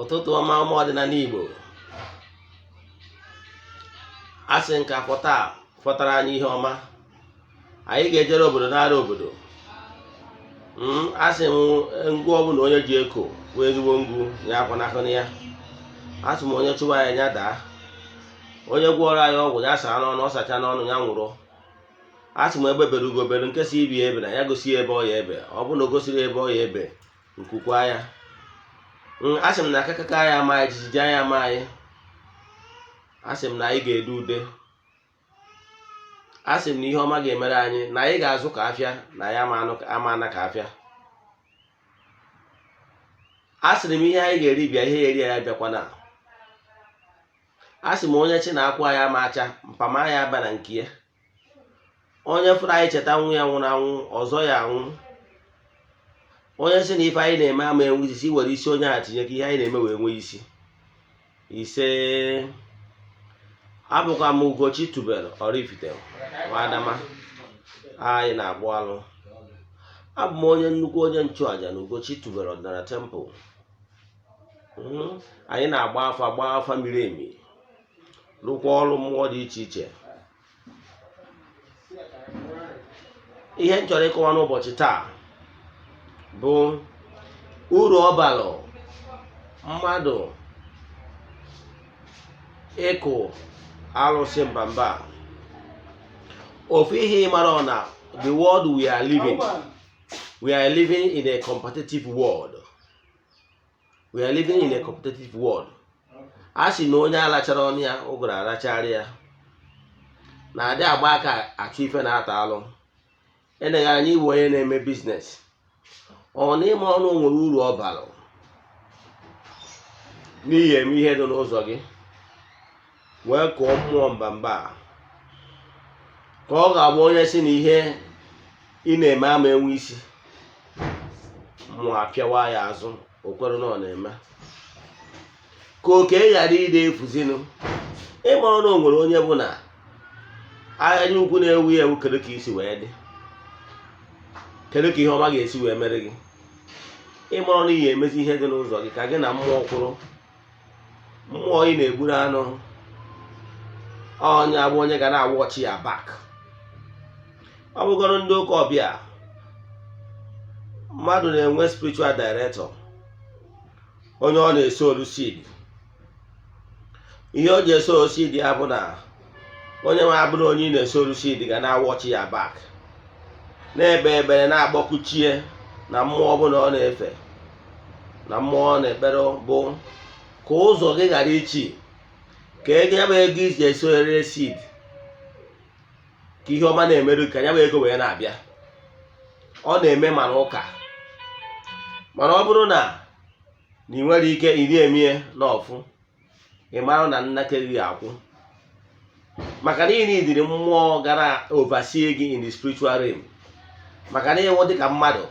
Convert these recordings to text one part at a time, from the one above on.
Ụtụtụ ọma, ụmụ ọdịnala Igbo. A sị nke afọ taa fọtara anyị ihe ọma. Anyị ga-ejere obodo n'ara obodo. A sị m ngụ ọbụla onye ji eko bụ ezigbo ngụ ya akwanahụ ya. A sị m onye chụwa ya, ya daa. Onye gwọrọ anyị ọgwụ, ya saa n'ọnụ, ọ sacha n'ọnụ, ya nwụrụ. A sị m egbe bere ugo bere, nke si ibi ebe na ya gosi ya ebe ọ ya ebe. Ọ bụrụ na o gosiri ebe ọ ya ebe, nkukwa ya. A sị m na akakaka ya ama anyị, jijiji anyị ama anyị. A sị m na anyị ga-ede ude. A sị m na ihe ọma ga-emere anyị, na anyị ga-azụ ka afịa, na ya ama ana ka afịa. A sịrị m ihe anyị ga-eri bịa, ihe ya eri ya bịakwana. A sị m onye chi na-akwụ anyị ama acha mpama ya aba na nke ya. Onye fụrụ anyị cheta nwa ya nwụrụ anwụ, ọzọ ya anwụ. Onye sị na ife anyị na-eme ama enwe isi, were isi onye a tinye ka ihe anyị na-eme wee nwee isi. Ise. Abụkwa m Ugochi tubelu Oraifite Nwadama. Anyị na-agbụ alụ. Abụ m onye nnukwu onye nchụaja na Ugochi tubelu ọdịnala temple. Anyị na-agba afa, gbaa afa miri emi, rụkwa ọrụ mmụọ dị iche iche. Ihe m chọrọ ịkọwa n'ụbọchị taa bụ uru ọ balụ mmadụ ịkụ alụsị mbamba. Ofu ihe ị mara na the world we are living, we are living in a competitive world. We are living in a competitive world. A sị na onye alachara ọnụ ya, ụgụrụ arachara ya. Na-adị agba aka achụ ife na-ata alụ. Eneghị anya iwe onye na-eme business, ọ na ịma ọnụ nwere uru ọ bara n'ihi eme ihe dị n'ụzọ gị wee kụọ mmụọ mbamba a, ka ọ ga-abụ onye si na ihe ị na-eme ama enwe isi, mmụọ apịawa ya azụ. O kwere na ọ na-eme ka oke ghara ide efuzinụ. Ịmara na o nwere onye bụ na anya ukwu na-ewu ewu. Kedu ka isi wee dị? Kedu ka ihe ọma ga-esi wee mere gị? Ịmara na ị ga-emezi ihe dị n'ụzọ gị ka gị na mmụọ kwụrụ. Mmụọ ị na-egburu anụ, onye abụ onye ga na-awọchi ya back. Ọ bụgoro ndị ụka ọbịa, mmadụ na-enwe spiritual director, onye ọ na-eso olu seed. Ihe o ji eso olu seed ya bụ na onye ma abụrụ onye ị na-eso olu seed ga na-awọchi ya back, na-ekpe ekpere, na-agbọkuchie na mmụọ ọbụla ọ na-efe, na mmụọ ọ na-ekpere, bụ ka ụzọ gị ghara ichi, ka ego ya bụ ego iji esonyere seed, ka ihe ọma na-emerụ, ka ya bụ ego wee na-abịa. Ọ na-eme mana ụka, mana ọ bụrụ na ị nwere ike iri emie n'ọfụ, ị mara na nnake gị akwụ, maka na ị nidiri mmụọ gara oversee gị in the spiritual realm, maka na ịnwụ dịka mmadụ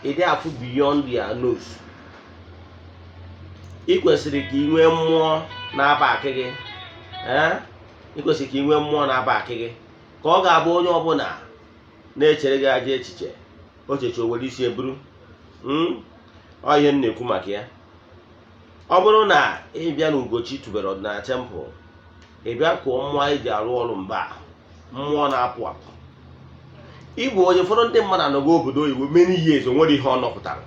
ịdị afụ beyond your nose. Ị kwesịrị ka ị nwee mmụọ na-aba akị gị. Ee, ị kwesịrị ka ị nwee mmụọ na-aba akị gị, ka ọ ga-abụ onye ọbụla na-echere gị ajọ echiche, ocheche o were isi eburu. Ọ ihe m na-ekwu maka ya. Ọ bụrụ na ị bịa na Ugochi tubelu ọdịnala temple, ị bịa kụọ mmụọ anyị ji arụ ọrụ mba, mmụọ na-apụ apụ. Ịbụ onye ụfọdụ ndị mmadụ anọgo obodo oyibo many years, o nwere ihe ọ nọpụtara.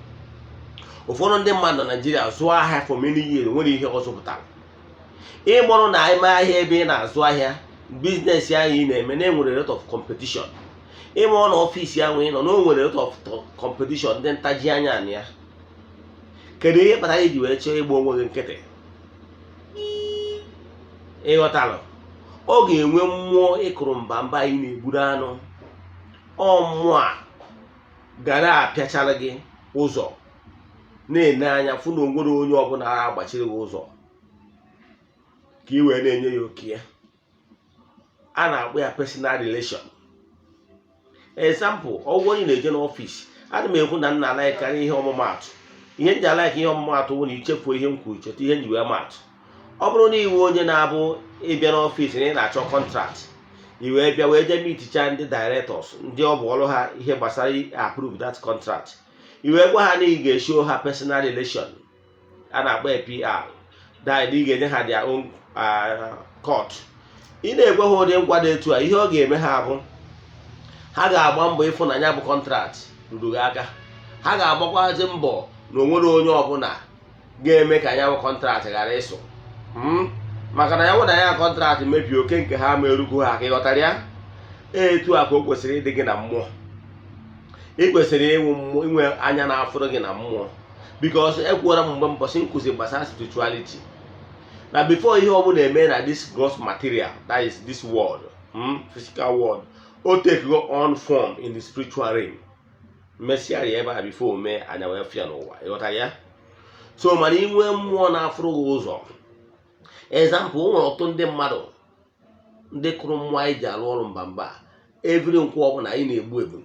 Ụfọdụ ndị mmadụ na Naijiria zụọ ahịa for many years, o nwere ihe ọ zụpụtara. Ịmụrụ na ime ahịa ebe ị na-azụ ahịa, business ahụ ị na-eme, na-enwere rate of competition. Ịmụrụ na office ahụ ị nọ na o nwere rate of competition, ndị ntaji anya na ya. Kedu ihe kpatara iji wee chọọ ịgba onwe gị nkịtị? Ịghọtalụ? Ọ ga-enwe mmụọ ịkụrụ mba mba anyị na-egburu anụ. Ọ mmụọ a gara apịachara gị ụzọ, na-ene anya fụ na onwere onye ọbụla agbachiri gị ụzọ, ka ị wee na-enye ya oke ya. A na-akpọ ya personal relation. Example, ọgwụ onye na-eje n'office, ana m ekwu na nna alaghịkarị ihe ọmụmaatụ. Ihe m ji alaghị ihe ọmụmaatụ bụ na ichefuo ihe m kwuru, cheta ihe m ji wee maatụ. Ọ bụrụ na iwe onye na-abụ ịbịa n'office na ị na-achọ contract, i wee bịa wee jee meeticha ndị directors, ndị ọ bụ ọrụ ha ihe gbasara approve that contract, i wee gwa ha na ị ga-eshow ha personal relation. A na-akpọ ya PR that ị ga-enye ha their own cut. Ị na-ekwe ha ụdị nkwa dị etu a, ihe ọ ga-eme ha bụ ha ga-agba mbọ ịfụ na ya bụ contract ruru gị aka. Ha ga-agbakwazi mbọ na onwere onye ọbụla ga-eme ka ya bụ contract ghara ịsụ. Maka na ya nwụ na ya contract mebie, oke nke ha ma erugo ha aka. Ịghọtara ya? Etu a ka o kwesịrị ịdị gị na mmụọ. Ị kwesịrị ịnwe mmụọ, inwe anya na-afụrụ gị na mmụọ, because ekwuola m mgbe mbọsị nkụzi gbasara spirituality na before ihe ọbụla eme na this gross material, that is this world, physical world, o take go on form in the spiritual realm, mesịa ya ebe a before o mee anya wee fịa n'ụwa. Ịghọtara ya? So mana inwe mmụọ na-afụrụ gị ụzọ. Example, o nwere ọtụtụ ndị mmadụ ndị kụrụ mmụọ anyị ji arụ ọrụ mba mba. Every nkwụ ọbụla anyị na-egbu ebulu.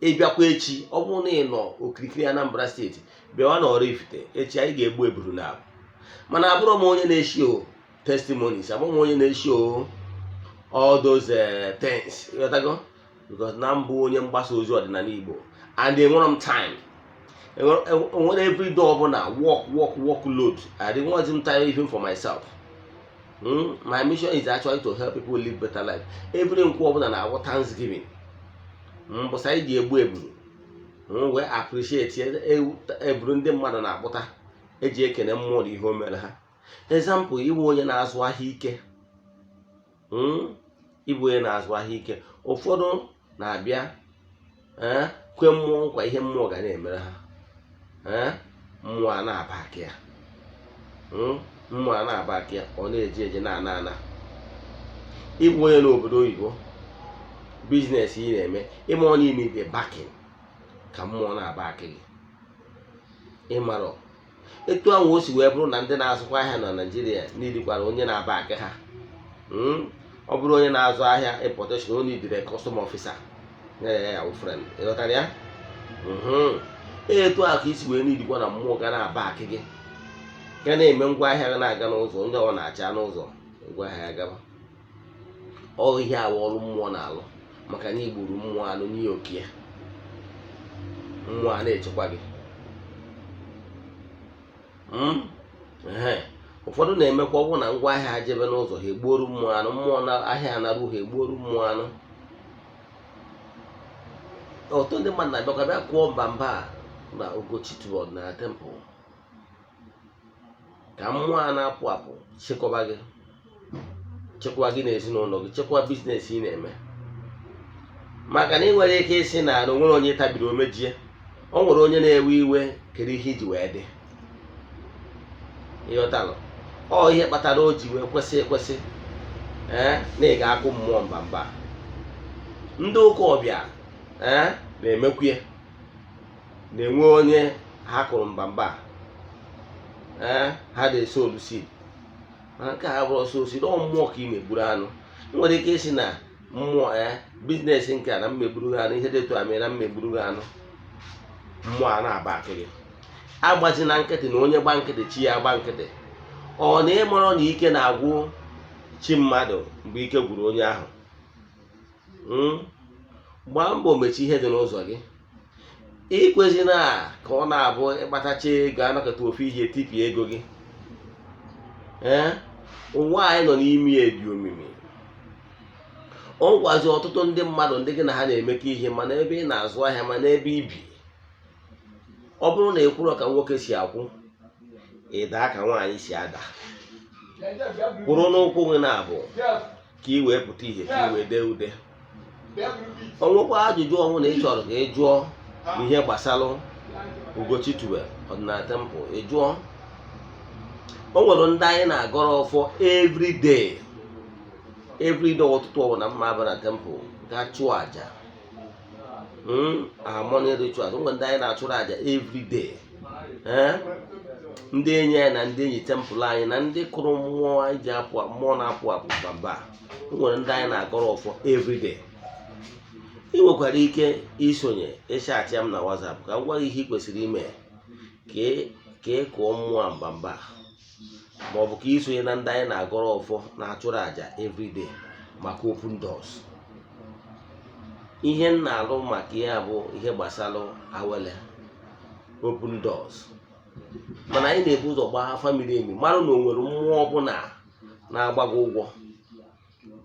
Ịbịakwa echi, ọ bụrụ na ị nọ okirikiri Anambra Steeti, bịawa na Oraifite echi, anyị ga-egbu ebulu na abụ. Mana abụrụ m onye na-eshi o testimonies, abụrụ m onye na-eshi o all those things, ịghọtago? Because na mbụ onye mgbasa ozi ọdịnala Igbo and enwere m time, enwere everyday ọbụla work, work, work load. I didn't want m time even for myself. My mission is actually to help people live better life. Every nkwụ ọbụla na-awụ thanksgiving. Mbọsị anyị ji egbu ebulu wee appreciate eburu ndị mmadụ na-akpụta eji ekene mmụọ na ihe o mere ha. Example, ịbụ onye na-azụ ahịa ike, ịbụ onye na-azụ ahịa ike, ụfọdụ na-abịa kwe mmụọ nkwa ihe mmụọ ga na-emere ha. Mmụọ a na-aba aka ya, mmụọ a na-aba aka ya, ọ na-eje eje na-ana ana. Ịbụ onye n'obodo oyibo, business ị na-eme, ịma ọ niile dị backing ka mmụọ na-aba aka gị. Ịmarọ etu ahụ o si wee bụrụ na ndị na-azụkwa ahịa na Naịjirịa n'idikwara onye na-aba aka ha. Ọ bụrụ onye na-azụ ahịa importation, o nidire custom officer nyere ya ya wụ friend. Ịghọtara ya? Etu a ka isi wee n'idikwa na mmụọ ga na-aba akị gị, ga na-eme ngwa ahịa ga na-aga n'ụzọ, ndị ọ na-acha n'ụzọ ngwa ahịa ya gaba. Ọ ihe awa ọrụ mmụọ na-alụ, maka na igburu mmụọ anụ n'ihe oke ya, mmụọ a na-echekwa gị. Ehe. Ụfọdụ na-emekwa, ọ bụrụ na ngwa ahịa ha jebe n'ụzọ, ha egbuoru mmụọ anụ, mmụọ na ahịa anarụ ha, egbuoru mmụọ anụ. Ọtụtụ ndị mmadụ na-abịakwa bịa kụọ mba mba a na Ugochi na temple ka mmụọ a na-apụ apụ chekwaba gị, chekwa gị na ezinụlọ gị, chekwa business ị na-eme. Maka na ị nwere ike ịsị na na onwere onye tabiri omejie, o nwere onye na-ewe iwe. Kedu ihe iji wee dị? Ịghọtalụ? Ọ ihe kpatara o ji wee kwesị ekwesị ee na ị ga-akụ mmụọ mba mba. Ndị ụka ọbịa ee na-emekwu ya, na-enwe onye ha kụrụ mba mba ee ha na-eso olusid. Mana nke a bụrụ ọsọ osid, ọ mmụọ ka ị na-egburu anụ. Ị nwere ike ịsị na mmụọ ee business nke a na mmegburu gị anụ, ihe dị etu a mere na mmegburu gị anụ, mmụọ a na-aba akị gị. Agbazi na nkịtị, na onye gba nkịtị, chi ya agba nkịtị. Ọ na ịmarọ na ike na-agwụ chi mmadụ mgbe ike gwụrụ onye ahụ? Gbaa mbọ mechie ihe dị n'ụzọ gị. Ikwezina ka ọ na-abụ ịkpatacha ego, anakọta ofu ihe tipịa ego gị. Ee, ụwa anyị nọ n'ime ya dị omimi. Ọ gwazi ọtụtụ ndị mmadụ, ndị gị na ha na-emekọ ihe, mana ebe ị na-azụ ahịa, mana ebe ibi, ọ bụrụ na ị kwụrọ ka nwoke si akwụ, ị daa ka nwaanyị si ada. Kwụrụ n'ụkwụ gị na-abụ ka ị wee pụta ihe, ka ị wee dee ude. Ọ nwekwa ajụjụ ọbụla ị chọrọ ka ị jụọ n'ihe gbasara Ugochi Tubelu Ọdịnala Temple, ị jụọ. O nwere ndị anyị na-agọrọ ọfọ everyday, everyday. Ụtụtụ ọbụla mma aba na temple gaa chụọ àjà, our morning rituals. O nwere ndị anyị na-achụrụ àjà everyday, eh? Ndị enyi anyị na ndị enyi temple anyị na ndị kụrụ mmụọ anyị ji apụ, mmụọ na-apụ apụ bamba. O nwere ndị anyị na-agọrọ ọfọ everyday. Ị nwekwara ike isonye, ịchat m na WhatsApp ka m gwa gị ihe ị kwesịrị ime ka ị kụọ mmụọ mbamba, ma ọ bụ ka isonye na ndị anyị na-agọrọ ọfọ, na-achụrụ àjà everyday maka open doors. Ihe m na-alụ maka ya bụ ihe gbasara awele, open doors. Mana anyị na-ebu ụzọ gbaa afa miri emi, mara na o nwere mmụọ ọbụla na-agba gị ụgwọ,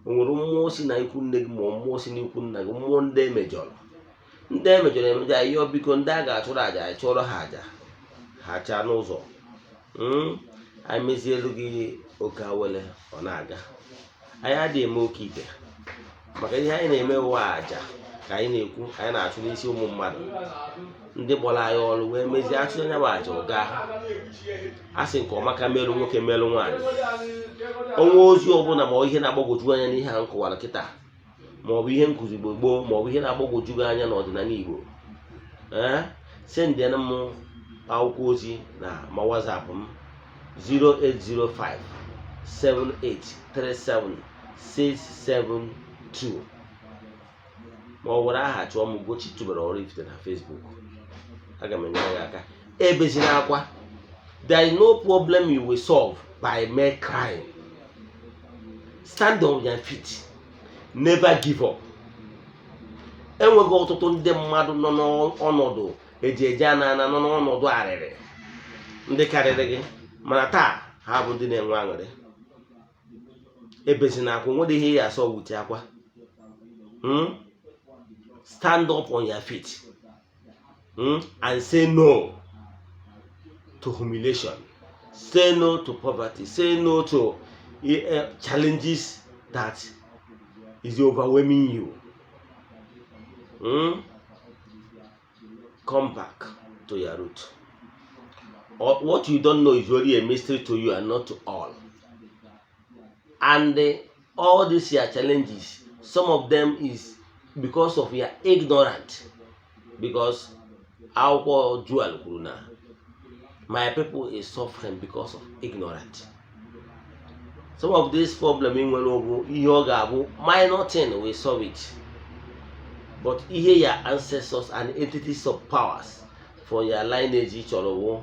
o nwere mmụọ si na ikwu nne gị ma ọ mmụọ si n'ikwu nna gị, mmụọ ndị emejọrọ, ndị emejọrọ emejọ. Anyị yọọ biko, ndị a ga-achụrụ àjà, anyị chụọrọ ha àjà, ha chaa n'ụzọ. Anyị mezielu gị oke awele, ọ na-aga. Anyị adịghị eme oke ite, maka ihe anyị na-eme ụwa àjà ka anyị na-ekwu, anyị na-achụ n'isi ụmụ mmadụ ndị kpọrọ anyị ọrụ, wee mezie achụ anya bụ àjà ụga. A sị nke ọma ka merụ nwoke, merụ nwaanyị. Onwe ozi ọbụla ma ọ ihe na-agbagwoju anya n'ihe a m kọwara kịta, ma ọ bụ ihe nkụzi gboo gboo, ma ọ bụ ihe na-agbagwoju gị anya n'ọdịnala Igbo, ee, sendịana m akwụkwọ ozi na ma WhatsApp m, 0805 7837 672, ma ọ were aha chụọ m Ugochi tubelu Oraifite na Facebook. Aga m enyere gị aka. Ebezina akwa. There is no problem you will solve by mere crying. Stand on your feet, never give up. Enweghị ọtụtụ ndị mmadụ nọ n'ọnọdụ eji eje ana nọ n'ọnọdụ arịrị, ndị karịrị gị, mana taa ha bụ ndị na-enwe aṅụrị. Ebezina akwa, nwere ihe ya asọ wute akwa. Stand up on your feet and say no to humiliation, say no to poverty, say no to challenges that is overwhelming you. Come back to your root. Or what you don't know is only a mystery to you and not to all. And all these your challenges, some of them is because of your ignorant, because akwụkwọ Joel kwuru na my people is suffering because of ignorant. Some of this problem ị nwere bụ ihe ọ ga-abụ minor thing will solve it, but ihe your ancestors and entities of powers for your lineage chọrọ wụ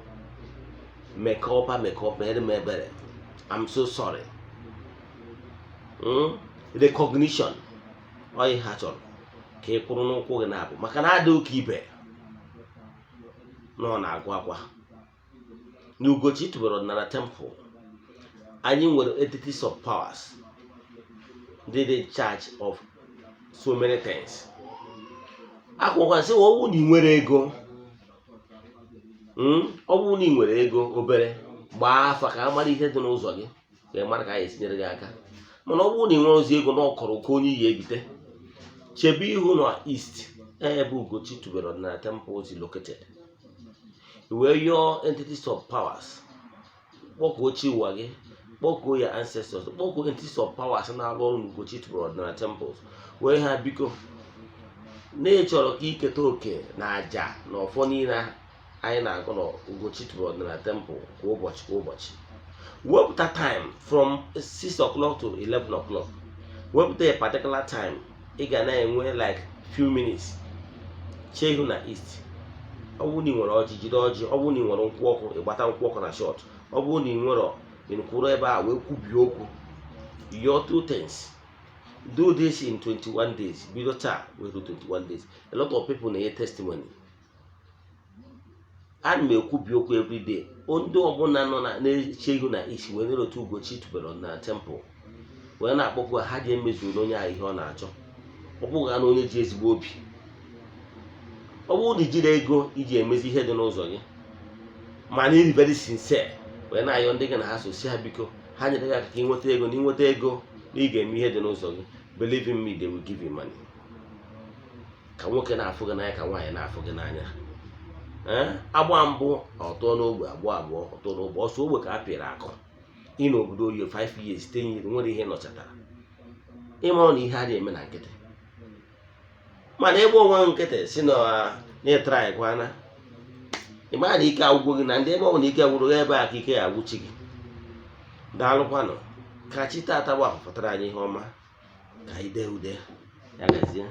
mekọpa mekọpa, mere m ebere, I'm so sorry. Recognition ọ ihe ha chọrọ, ka ị kwụrụ n'ụkwụ gị na-abụ, maka na adị ụka ibe na ọ na-agụ akwa na Ugochi tubelu ọdịnala temple. Anyị nwere entities of powers ndị dị in charge of so many things. Akwụkwọ sị, ọ bụrụ na ị nwere ego, ọ bụrụ na ị nwere ego obere, gbaa afa ka a mara ihe dị n'ụzọ gị, ka ị mara ka a ga-esinyere gị aka. Mana ọ bụrụ na ị nwere ozi ego na ọkọrọ oke onye iyi ebite, chebe ihu na east, ebe Ugochi tubelu ọdịnala temple is located, wee yọọ entities of powers, kpọkuo chi ụwa gị, kpọkuo ya ancestors, kpọkuo entities of powers na-arụ ọrụ n'Ugochi tubelu ọdịnala temples, wee ha biko na ị chọrọ ka iketa oke na aja na ọfọ niile anyị na-agụ na Ugochi tubelu ọdịnala temple kwa ụbọchị kwa ụbọchị. Wepụta time from 6 o'clock to 11 o'clock. Wepụta a particular time ị ga na-enwe like few minutes, chee ihu na east. Ọ bụrụ na ị nwere ọjị, jide ọjị. Ọ bụrụ na ị nwere nkwụ ọkụ, ịgbata nkwụ ọkụ na shot. Ọ bụrụ na ị nwere, ị kwụrụ ebe a wee kwubie okwu, yọọ two things. Do this in 21 days. Bido taa wee ruo 21 days. A lot of people na-enye testimony. Ana m ekwubi okwu everyday. Ndị ọbụla nọ na na-eche ihu na isi wee nere otu Ugochi tubelu na temple wee na-akpọkwu ha ji emezuru onye ahụ ihe ọ na-achọ. Ọ bụghị na onye ji ezigbo obi. Ọ bụrụ na ijiri ego iji emezi ihe dị n'ụzọ gị, mana ị very sincere wee na-ayọ ndị gị na ha so, si ha biko ha nyere gị aka ka ị nweta ego, na ịnweta ego na ị ga-eme ihe dị n'ụzọ gị, believe in me, they will give you money. Ka nwoke na-afụ gị n'anya, ka nwaanyị na-afụ gị n'anya. Ee, agba mbụ ọtụọ n'ogbe, abụọ abụọ ọtụọ n'ogbe, ọsọ ogbe ka a pịrị akụ. Ị n'obodo oyi 5 years, 10 years, nwere ihe nọchatara, ịmụrụ na ihe a na-eme na nkịtị. Mana ịgba onwe nkịtị si na ịtara kwana, ị mara na ike agwụgwọ gị na ndị ebe ọ bụ na ike gwụrụ gị, ebe a ka ike ya agwụchi gị. Daalụkwanụ. Ka chi taata bụ afọ fọtara anyị ihe ọma, ka anyị dee ude ya gazie.